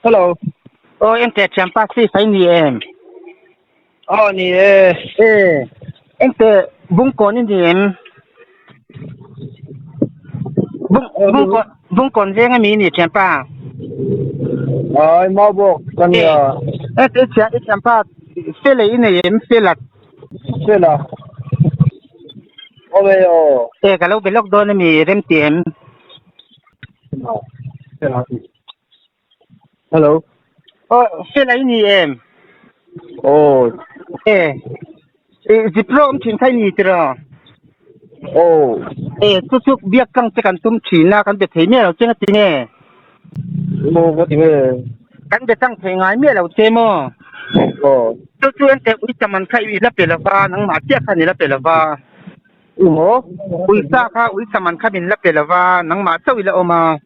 Hello. Aw ente thianpa Steve a i ni em? Aw ni e. E ente Bungkawn i ni em? Bung Bungkawn Bungkawn veng ami i ni thianpa? Ai mau bawk ka nia. Ente i thian i thianpa Fela i nei em Fela? Fela. Awm e aw. E ka lo be lawk dawn ami rem ti em? Hello. Oh, fel ai ni em? Oh. E. E zipro om thin khai ni tira. Oh. E chu chu biak kang che kan tum thina kan be thei miah lo che nga ti nge. Mo ka ti nge. Kan be tang thei ngai miah lo che maw. Oh. Chu chu en te ui chaman kha i la pe lova nangmah chiah khan i la pe lova. Emaw? Uisa kha uisa man kha min la pe lo va, nangmah chauh i la awm a.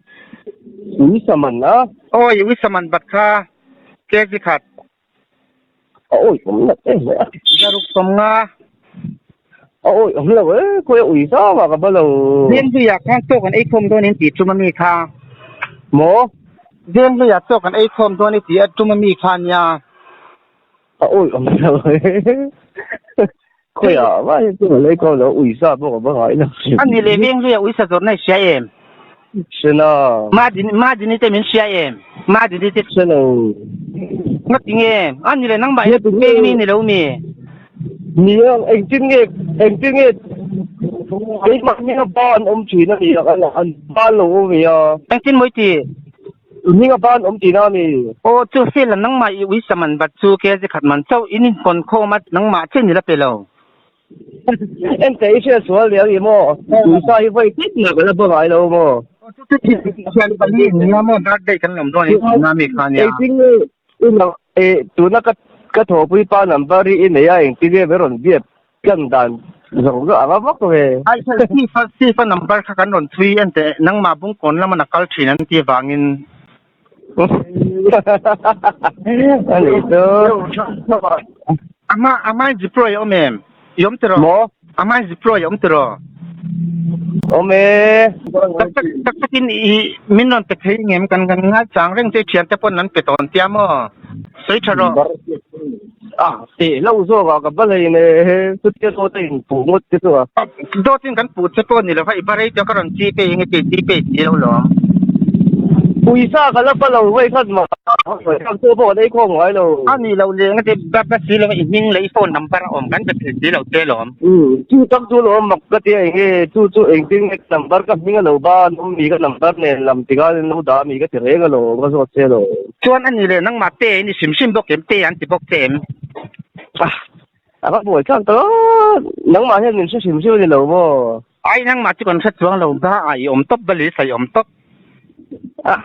Uisa man a? Awi, uisa man bat kha kg khat. A awi awm lo em mai a. Zaruk 50. A awi awm lo e, khawi a uisa vang a va lo. Venghlui-ah khan chaw kan ei khawm dawn in tih tum a mi kha. Maw? Venghlui-ah chaw kan ei khawm dawn i tih a tum a mi kha nia. A awi awm lo e. Khawiah mah hian chu lei ko lo uisa pawh ka va ngai lo. A ni leh veng hluia uisa zawrhna i hria em? Hre na. Madini Madini te min hria em? Madini te. Hre lo. Nga ti nge? A ni leh nangmah hi peng mi ni lo mi? Ni a, engtin nge engtin nge keimah hminga ba an awm thin a ni a, an ba lo awm ve a. Engtin mawi ti? Hminga ban awm tihna a ni. Aw, chu fela nangmah i uisa man bat chu kg khat man chauh in inkawn khawm a, nangmah chiah ni la pe lo. Ente i hriat sual nia ni maw? Uisa hi vawi tit mah ka la ba ngai lo maw? Aw, chu chu thian pali in nia maw birthday kan lawm dawn in tihna mi kha nia. Engtin nge i nang e tuna ka ka thawhpui pa number hi i nei a engtin nge min rawn biak Kan dan zawng zawng anga vak ve. Ai Sifa Sifa number kha kan rawn chhui en teh nangmah Bungkawn lama na kal thin an ti vangin. A nih chu. Ama amai zipro i awm em? I awm tiraw? Maw? Amai zipro i awm tiraw? Awm e. Tak tak tak takin i min rawn pe thei ngem kan kan ngai chang reng che i thiante pawn an pe tawn tia maw? Sawi tha rawh. A teh lo zawk a ka va hlein e chutia dawt a in puh ngawt te chu a. Dawt in kan puh che pawh ni lo va i va rei tawh ka rawn chi pei enge ti chi pei si lo lawm. Pawisa ka la pa lo vawi khat mah khat chu pawh kan ei khawm ngai lo. A ni lo leng ati ba ba si lo i hming leh i phone number a awm kan be thei si lo che lawm. Umm chu tak chu lawm mak ka tia enge chu chu engtin nge ka number ka hming a lo ba an awm mi ka number nen lam tikah an lo dah mi ka ti reng alawm ka zawt che lawm. Chuan a ni leh nangmah te i ni hrim hrim bawk em? Te an ti bawk che em? Ah, a va buai thlak ta nangmah hian min hre hrim hrim a ni lo maw? Ai nangmah chu kan hre chuang lo ba a i awm tawp ba lisa i awm tawp. Ah.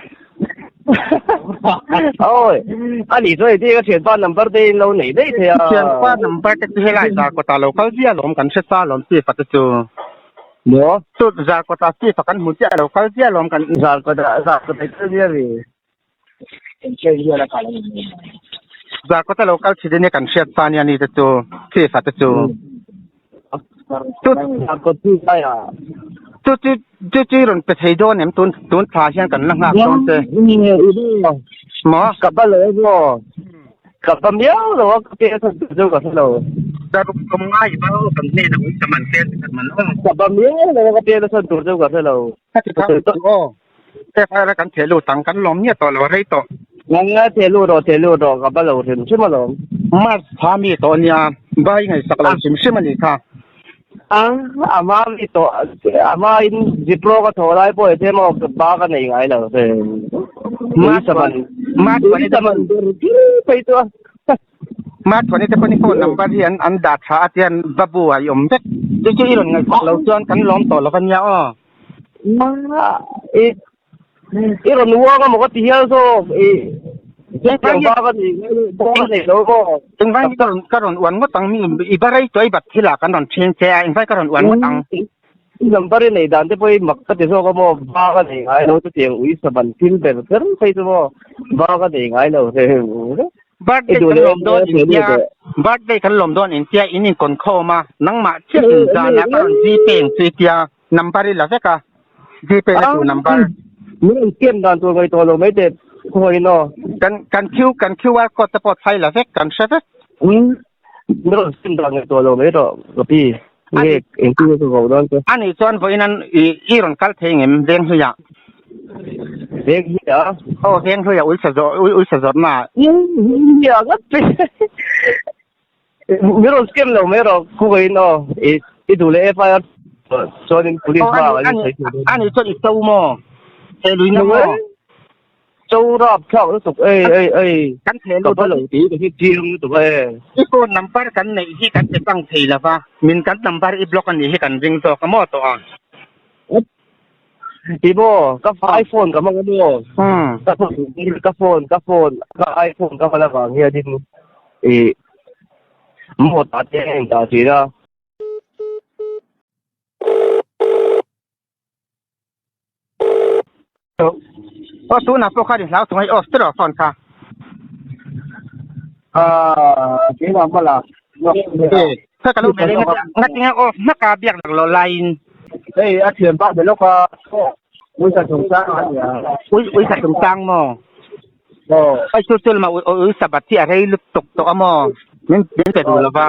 Awi, a nih chuan engtin ka thianpa number te in lo nei daih thei a. Thianpa number te chu helai Zarkawtah lo kal zia lawm kan hre sa lawm chief a te chu. Maw? Chu Zarkawtah chief a kan hmu chiah lo kal zia lawm kan. Zarkawtah Zarkawtah i kal zia mi? Zarkawta lo kal thin ania kan hriat sa ania ni te chu Chief-a te chu. Chu chu chu chu i rawn pe thei dawn em tun tun thla hian kan la nghak dawn che. Maw? Ka ba lo emaw? Ka ba miau lo a ka pe a chhan tur chu ka hre lo. Ka ruk awm ngai i ba aw kan hnenah ui ta man tel khat man aw. Ka ba miau lo a ka pe a chhan tur chu ka hre lo. Ka ti phang aw. FIR a kan theh lut ang, kan lawm nge tawh lo a rei tawh. Nanga theh lut rawh, theh lut rawh, ka va lo hrim hrim alawm. March thla mi tawh ania, vai ngaihsak lo hrim hrim a nih kha. A, a hma mi tawh, a hma in Zipro ka thawh lai pawh he emaw ba ka nei ngai lo. March March phei chu a. March chuan i te pawhin phone number hi an an dah tha a tian babu a i awm vek. Chu chu i rawn ngaihsak lo chuan kan lawm tawh lo ania aw. I i rawn uang a maw ka ti hial zawk i chutiang ba ka nei ba ka nei lo maw. Engvai ka rawn ka rawn uan ngawt ang mi i va rei tawh i bat thil ah kan rawn ṭhing che a engvai ka rawn uan ngawt ang. I number i nei dan te pawh i mak ka ti zawk a maw ba ka nei ngai lo chutiang ui saban thil ber kher phei chu maw ba ka nei ngai lo Birthday kan lawm dawn in tia birthday kan lawm dawn in tia in inkawn khawm a nangmah chiah in zan ah ka rawn Gpay ang chu i tia number i la vek a Gpay na tur number. Min rawn siam dan tur ngaih tawh lo mai teh. Khawiin aw. Kan kan Q kan QR code te pawh thlai la vek kan hre vek. Umm mi rawn sim dan ngaihtuah lo mai rawh ka pi. Nge engtin nge ka ko dawn che. Ani chuan vawiin an i i rawn kal thei ngem Venghluiah. Venghluiah? Aw Venghluiah uisa zawh uisa zawrhna ah. Venghluiah ngat che. Mi rawn scam lo mai rawh khawiin aw i i duh leh FIR chuanin police hma ah an insawi thei dawn. Ani chuan i cho maw? He lui na maw? Cho rap thlak lutuk ei ei ei. Kan theh lut. Ka va lo ti ka hi chiang lutuk a e. I phone number kan neih hi kan pe tlang thei lova, min kan number i block a nih hi kan ring zawk a maw tawh ang. Ti maw ka iPhone ka hmang a maw? Ka ka phone ka phone ka iPhone ka hman avang hianin ih maw tah te a indah thin a. Aw tunah pawh khan i hlau thung a i off tiraw phone kha. Aaa keimah hmala. Kha ka lo be leh ngatinge off hmak a biak lak loh laiin. Hei a thian pah be lawk a uisa chungchang a nia. Ui uisa chungchang maw? Aw. Oi chu chu lama uisa bat hi a rei lutuk tawh a maw? Min min pe duh lova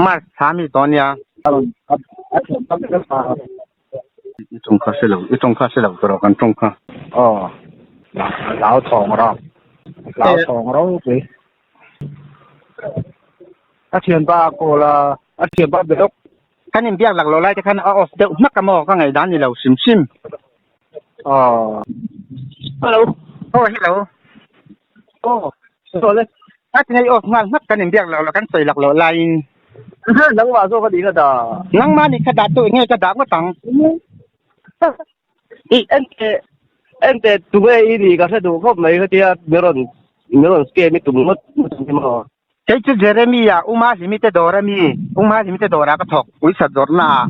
March thla mi tawh a nia. A thian pah be lawk a. I tawng kha hre lo, i tawng kha hre lo tawh kan tawng kha. Aw, lau thawng rawh, lau thawng ropui. A thianpa a call a, a thianpa be lawk. Kan inbiak lak loh lai te khan a off deuh hmak a maw ka ngaihdan ni lo hrim hrim. Aw. Hello. Aw hello. Aw, saw le. A ti nei off nghal hmak kan inbiak lak loh kan sawi lak loh laiin. Nangmah zawk a nih ka dah. Nangmah nih ka dah tu enge ka dah ngawt ang. I ente ente tunge i nih ka hre duh khawp mai khatia mi rawn mi rawn scam i tum ngawt ngawt ang hi maw. Kei chu Jeremy-a Uma Hlimite dawr a mi, Uma Hlimite dawrah ka thawk uisa zawrhna ah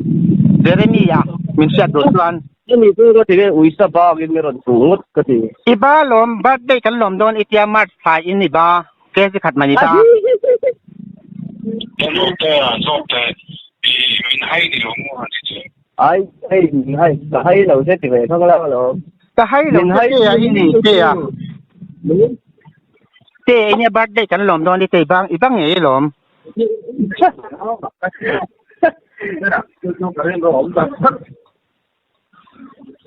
Jeremy-a min hriat duh chuan. Ani chu ka ti nge uisa bangin mi rawn puh ngawt ka ti. I ba lawm, birthday kan lawm dawn i tia March thla in i ba, kg khat man i ba. Ka lu te a zawk te i min hai ni lo maw han ti che. Ai hei min hai ka hai lo che ti ve thang la alawm. Ka hai lo che te a i ni te a. Te ei nia birthday kan lawm dawn i te i bang i bang ngei alawm.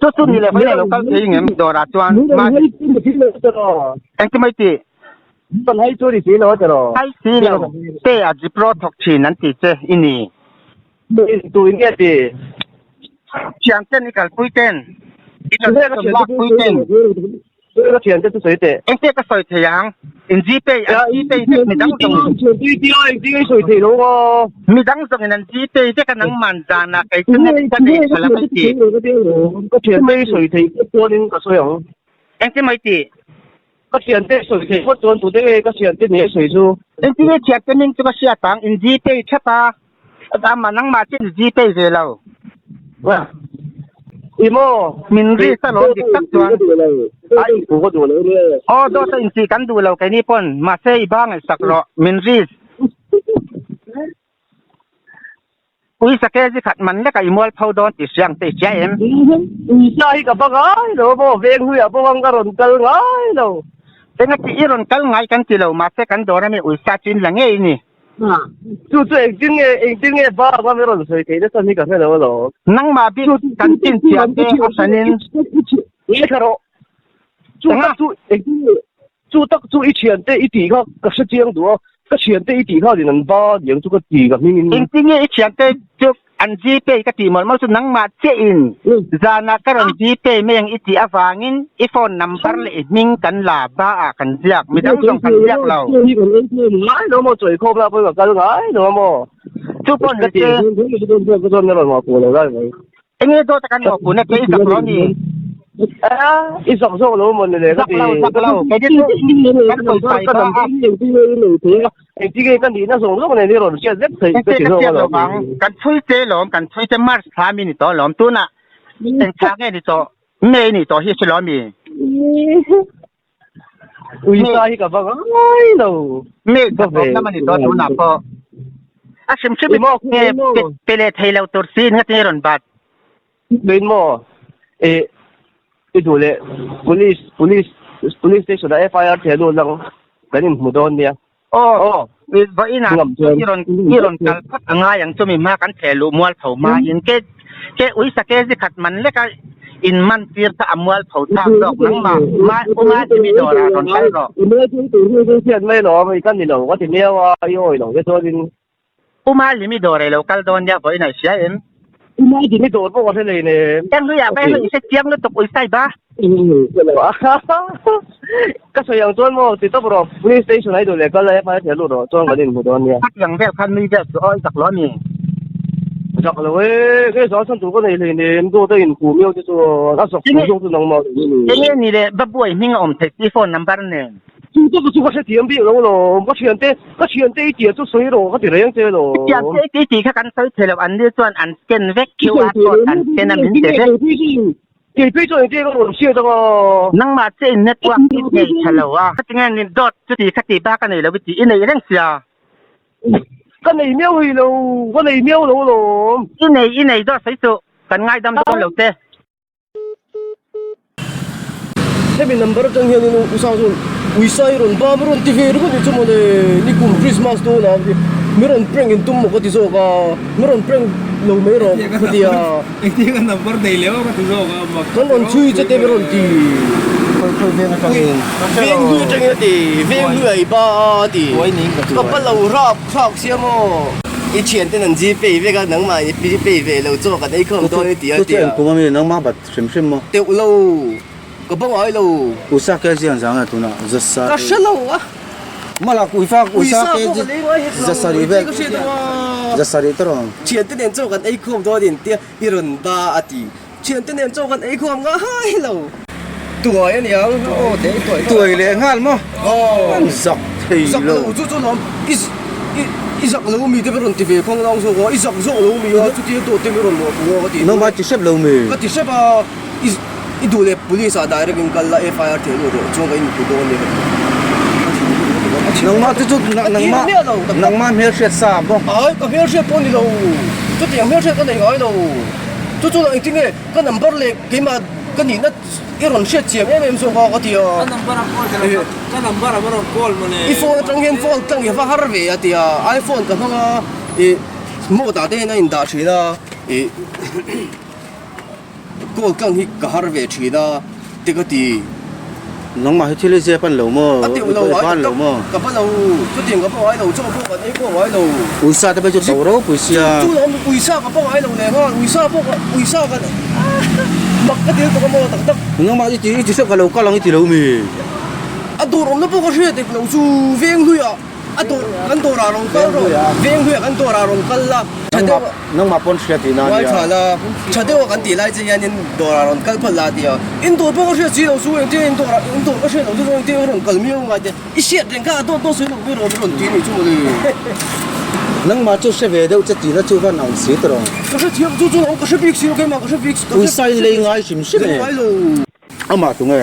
Chu chu ni leh mai lo kal thei ngem dawrah chuan ma engti mai ti. Kan hai chu ni si lo tiraw. Hai si lo te a jipro thawk thin an ti che i ni. Tu in nge ti. Thian ten i kalpui ten. I lak pui ten. Ka thiante chu sawi teh. Engtia ka sawi thei ang? In Gpay, an Gpay vek midang zawng in. Engtin i sawi thei lo aw. Midang zawng in an Gpay vek a nangman zanah kei chu net ka nei tha lo mai ti. Ka thiante i sawi thei phawt chuan in ka sawi ang. Engtin mai ti? Ka thiante i sawi thei phawt chuan tute nge ka thiante nih a sawi chu. Engtin nge thiante hming chu ka hriat ang? In Gpay thap a. Amah nangmah chu in Gpay ve lo. I maw? Min ri sa lawm dik tak chuan. Ai pu ka duh lo nia. Aw dawt a intih kan duh lo keini pawn mahse i ba ngaihsak rawh min ri. Ui sake zi khat man lek a i mual pho dawn tih hria ang che i hria em? Ui sa hi ka va ngai lo maw veng hnuiah pawh ang ka rawn kal ngai lo. Engati i rawn kal ngai kan ti lo mahse kan dawr ami ui sa chu in la ngei ni. Chu chu engtin nge engtin nge ba anga mi rawn sawi theih nasa hi ka hre lo alawm. Nangmah bik kan chinchhiah te a hranin. Ngaithla rawh. Chu tak chu engtin nge chu tak chu i thiante i tih kha ka hre chiang duh a, ka thiante i tih kha in an ba diang chu ka ti ka hmingin. Engtin nge i thiante chu An Gpay ka tih mawlh mawlh chu nangmah chiah in zanah ka rawn Gpay mai ang i tih avangin i phone number leh i hming kan la ba ah kan ziak, midang zawng kan ziak lo. Ngai lo maw chawi khawm la pawh ka kal ngai lo maw. Chu pawh ni se. Enge dawt a kan mawhpuhna che i zak lo ni? I zak zawk lo maw ni le ka ti. Zak lo zak lo kei chu kan sawi sai ba a. Engtin nge ka nihna zawng zawng nen i rawn hriat vek theih ka ti zawk alawm. Kan chhui che lawm, kan chhui che March thla mi ni tawh alawm. Tunah eng thla nge ni tawh, May ni tawh hi a si lo mi? Uisa hi ka va ngai lo. May thla tawp lam a ni tawh tunah pawh. A hrim hrim i pe leh thei lo tur si in nga tinge rawn bat. Min maw? I duh leh police police. Police station ah FIR theh lut lang kan inhmu dawn nia. Aw, vawiinah i rawn i rawn kal phawt a ngai ang chumi hma kan theh luh mual tho hma in ke ke uisa kg khat man leka in man tir kha a mual tho thlak zawk nangmah ma uma Jimmy dawrah rawn kal rawh. I mual tho tur hi chu hriat mai lo a, ka ni lo ka ti miau a, i awi lo te chuanin. Uma Jimmy dawr ei lo kal dawn nia vawiinah i hria em? Uma Jimmy dawr pawh ka hre nei nem. Eng hluiah va eng i hre chiang lutuk uisai ba. Ka sawi ang chuan maw ti tawp rawh police station a i duh leh kal a FIR theh lut rawh chuan kan inhmu dawn nia. Khatiang vel khan nui vel chu aw i zak lo a mi? Zak lo e, kei zah chhan tur ka nei hlei nem dawt a inhmu miau te chuan a zak tur zawk chu nangmah lo ni. Enge ni le Babuai hming a awm theih si phone number nen. Chu chu ka chu ka hrethiam bik lo lawm, ka thiante ka thiante i tia chu sawi rawh ka ti reng che lawm. I thiante i tih kha kan sawi thei lo, an ni chuan an scan vek QR code an scan a min ti vek. Kei phei chuan engtin ka rawn hriat ang a. Nangmah che in network i nei tha lo a. Khatinge ni dawt chuti khati bak a nei lo i tih i nei reng sia. Ka nei miau hei lo, ka nei miau lo alawm. I nei i nei dawt sawi suh, kan ngaidam dawn lo che. Hemi number atang hian in u sang chuan uisa hi rawn bam rawn ti ve ringawt ni chu mawle nikum Christmas dawn ah mi rawn prank in tum maw ka ti zawk a mi rawn prank lo mai rawh ka ti a Engtin ka number nei leh ka ti zawk a mak kan rawn chhui che te mi rawn ti Khawi khawi veng atangin veng hlui atangin a ti veng hlui a i ba a ti ka pa lo rap thlak sia maw i thianten an gpay vek a nangmah i gpay ve lo chaw kan ei khawm dawn i ti a ti a. Chu chu engkum ami nangmah bat hrim hrim maw? Teuh lo ka ba ngai lo. Usa ke zian zang e tunah zasa Ka hre lo a. Malak uifa uisa ke Uisa pawh ka lei ngai hek lo zasari vel ka hriat ang a. Zasari te rawn. Thiante nen chaw kan ei khawm dawn in tia i rawn ba a ti. Thiante nen chaw kan ei khawm ngai lo. Tuai a niang aw te i tuai Tuai leh nghal maw? Aw. An zak thei lo. Zak lo chu chu lawm i i zak lo mi te ka rawn ti ve khawng lang zawk a i zak zawk lo mi a chutia dawt te mi rawn mawh pung a ka ti. Nangmah ti hrep lo mi? Ka ti hrep a i i duh leh police ah direct in kal la FIR theh lut rawh chuan ka input dawn a ni ka ti. Nangmah chu chu nangmah nangmah hmelhriat sa bawk. Ai ka hmelhriat pawh ni lo chutiang hmelhriat ka nei ngai lo. Chu chu engtin nge ka number leh keimah ka nihna i rawn hriat chiam em em zawk a ka ti a. Ka number a call ka lo ka number a va rawn call mawle. I phone atang hian phone tlang hi a va har ve a ti a iPhone ka hmang a ih mode ah te hian a indah thin a ih call tlang hi ka har ve thin a te ka ti. Nangmah hi thil i zep an lo maw? A teuh lo I ban lo maw? Ka ban lo, chutiang ka pawh ngai lo, chaw pawh kan ei pawh ngai lo. Uisa te pawh chu to ropui sia. Chu lo uisa ka pawh ngai lo leh nghal, uisa pawh ka uisa ka mak ka til tuk a maw tak tak. Nangmah i ti i ti hrep ka lo kal ang i ti lo mi? A dawr awmna pawh ka hriat dik lo chu veng hluiah. A dawr kan dawrah rawn kal rawh. Veng hluiah kan dawrah rawn kal la. Tha deuh a. Nangmah pawn hria tih na nia. Ngaithla la. Tha deuh a kan tih lai che hianin dawrah rawn kal phal la a ti a. In dawr pawh ka hriat si lo chu engtin in dawrah in dawr ka hriat loh chu chuan engtin rawn kal miau ngai te. I hriat reng kha a dawt dawt sawi loh mai rawn rawn ti a nih chu mawle. Nangmah chu hre ve deuh che tih na chu van ang si tawh. Ka hre thiam chu chu lo ka hre bik si lo keimah ka hre bik. Uisa in lei ngai hrim hrim e. Lei ngai lo. Amah tu nge?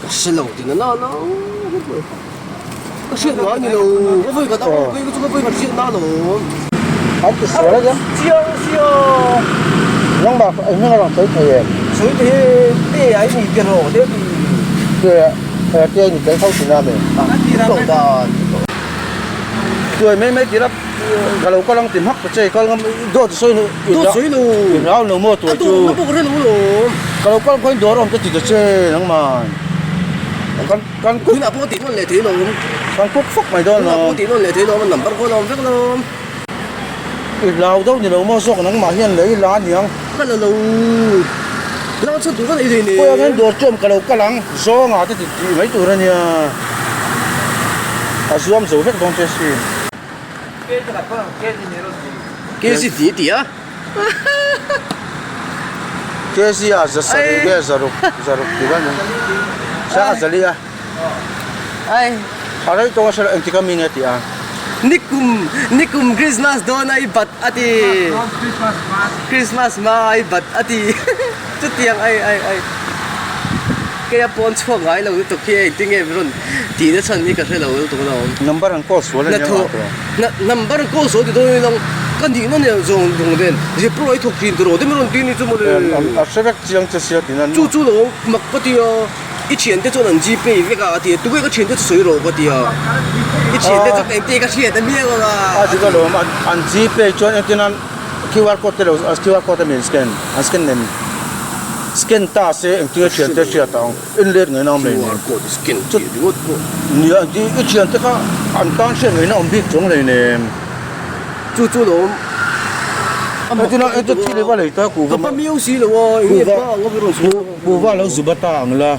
Ka hre lo ti na na na ka hriat ngai ni lo ka vawi khat a awm phei chu ka vawi khat hriat na lo. An ti sual a nia. Chiang sia. Nangmah eng hming a rawn sawi thei em? Sawi thei e, te ai ni te rawh te ti. Te te ai ni tel tho thin a mi? A to dan. Tuai mai mai tira ka lo kal ang ti hmak ta che kal ngam dawt sawi lo dawt sawi lo i hlau lo maw tuai chu a dawr na pawh ka hre lo lawm ka lo kal khaw in dawr a awm te ti ta che nangman kan kan cook tunah pawh tih nawn leh thei lawm kan cook fawk mai dawn tunah pawh tih nawn leh thei lawm a number khaw lawm vek lawm i hlau deuh ni lo maw zawk nangmah hian lei la aniang ka la lo la chhan tur ka nei thei nen khawiah hian dawr chu awm ka lo kal ang zawngah te ti tih mai tur ania. A zuam zo vek dawn che sin. KC ti ti a. KC a zasarih nge zaruk zaruk ti kan sa a zali a. Ai. A rei tawng a hre lo engtik a mi nge ti a. Nikum nikum Christmas dawn a i bat a ti. Christmas ma i bat a ti. Chutiang ai ai ai. Kei a pawn chhuak ngai lo lutuk hi engtin nge min rawn tih na chhan hi ka hre lo lutuk alawm. Number an call sual a nia ngah tawh. Number an call sual ti dawn ila ka nihna nen zawng zawng nen zirpawh ai thawk thin tawh rawh te min rawn ti ni chu mawle. A hre vek chiang che sia tih nan. Chu chu lo mak ka ti a. I thiante chuan an gpay vek a a ti a, tunge ka thiante chu sawi rawh ka ti a, i thiante chu engtin ka hriat a miau ang a. A dik alawm, an gpay chuan engtin an QR code te lo QR code a mi an scan, an scan em? Scan ta se engtin a thiante hriat ang, en let ngaihna awm hleinem. QR code scan tih ringawt pawh. Nia, i thiante kha an tan hriat ngaihna awm bik chuang hleinem. Chu chu lawm. Engtin a engtin thil i va lei ta kuhva Ka pa miau si lo a, eng nge pa ang a rawn sawi a. Kuhva lo zu ba ta ang la,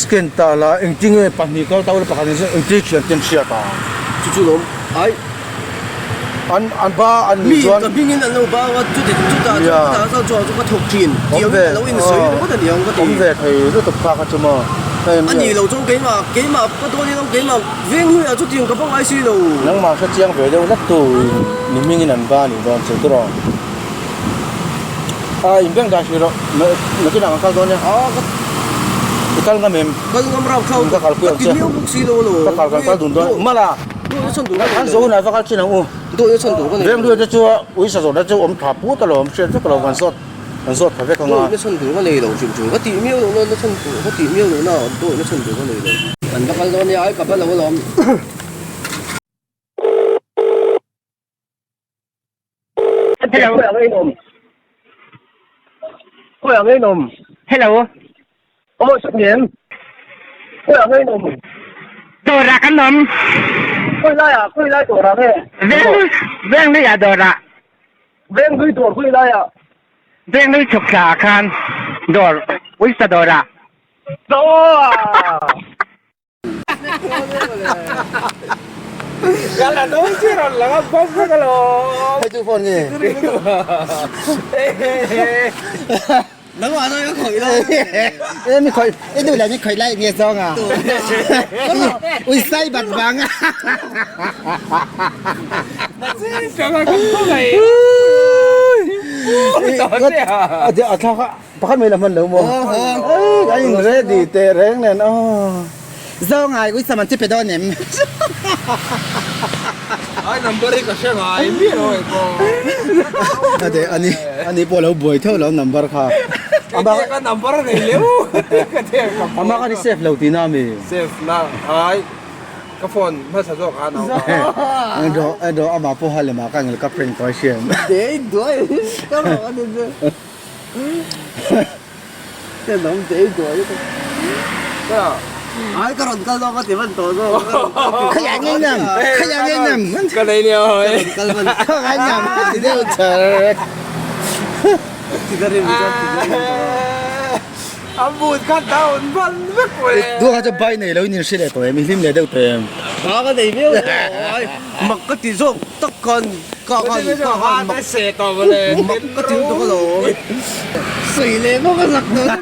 scan ta la, engtin nge pahnih kal ta ula pakhat in engtin thian ten hriat ang. Chu chu lawm ai. An an ba an nih chuan. Mi ka hming in an lo ba ang a, chuti chutah chuan chutah chuan chuan chu ka thawk thin. Tiang in a lo insawi ringawt a ni ang ka ti. Awm ve thei lutuk kha kha chu maw. A nih loh chuan keimah keimah ka dawn in keimah Veng hnuaiah chu tiang ka va ngai si lo. Nangmah hre chiang ve deuh hlek tu in ni hmingin an va nih dawn che tiraw? A in bank dah hrih rawh nakinah kan kal dawn nia. A ka I kal ngam em? Kal ngam rau thlau Ka kal pui ang che. Ka ti miau bawk si lo alo. Ka kal kan kal dun dawn. Mala kan zo hunah va kal chin ang u. Dawh chan tur ka nei lo. Veng hnuaiah te chu uisa zawrhna chu awm tha put alawm hriat vek alawm kan zawt. Kan zawt pha vek ang a. Dawihna chhan tur ka nei lo hrim hrim. Ka tih miau lohna na chhan tur ka tih miau lohna dawihna chhan tur ka nei lo. Kan va kal dawn nia ai ka va lo alawm. Hello. Khawi ang in awm? Hello. Aw sut ni em? Khawi ang in awm? Dawrah kan awm. Khawi laiah khawi lai dawrah nge? Veng veng luiah dawrah. Veng lui dawr hui laiah. Veng lui chhuk thla ah khan dawr uisa dawr ah. Hei chu phone nge? Nangmah zawng ka khawih lo. E mi khawih i duh lo mi khawih lai nge zawng a. Uisai bat vang a. A thla kha pakhat mai la hman lo maw? A in ready teh reng nen aw. Zawng ai uisa man chi pe dawn em? Ai number hi ka hre ngai miah lo hei pawh. Ade ani ani pawh lo buai theuh lo number kha. Ama ka number a nei leu ka te ka. Ama ka ni save lo tihna ami? Save na ai ka phone hmasa zawk a nau. Endo endo ama pawh ha lema ka ngil ka prank tawh hriam. Dei duai ka rawh ani chu. Ka hnam dei duai lutuk. Ai ka rawn kal zawk a ti hman tawh zawk. Khaya ngei nam, khaya ngei nam. Ka nei nia hoi. Kal hman. Khaya nam ti deuh char. Ti ka rim chuan ti ka rim tawh. A but kha down ban vek mai. Duh kha chu bai nei lo in in hre leh tawh em, i hlim leh deuh tawh em. Hma ka nei viau lo ai mak ka ti zawk tak khan ka khan ka khan mak mak ka ti lutuk alawm. Sawi leh bawk a zak tawh.